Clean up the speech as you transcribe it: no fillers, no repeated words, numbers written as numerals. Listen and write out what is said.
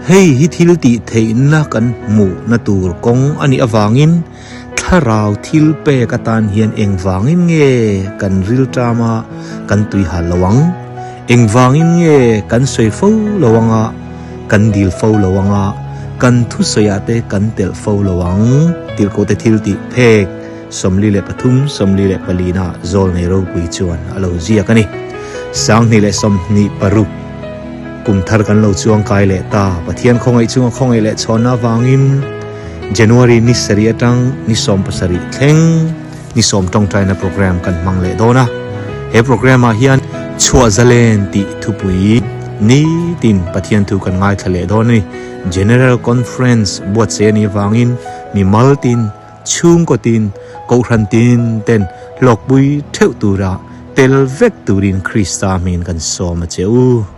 Hei hi thil tih theihna kan hmuhna tur kawng a nih avangin thlarau thil pek atan hian engvangin nge kan rilṭam a kan tui hal lo ang? Engvangin nge kan sawi fo lo ang a, kan dil fo lo ang a, kan thusawiah te kan telh fo lo ang? Tirhkohte thil tih phek 43, 44 na Zawlnei ropui chuan a lo ziak a ni. 2026 kum thar kan lo chuang kai leh ta. Pathian khawngaih chunga khawngaih leh chhawnna avangin January ni sarih atang ni 17 thleng ni sawm tawngtaina program kan hmang leh dawn a. He program ah hian chhuah zalen tih thupui nitin Pathian thu kan ngaithla leh dawn a ni. General Conference buatsaih a nih avangin mi maltin Chhungkaw tin, Kohhran tin ten hlawkpui theuh tura tel vek turin Krista hmingin kan sawm a che u.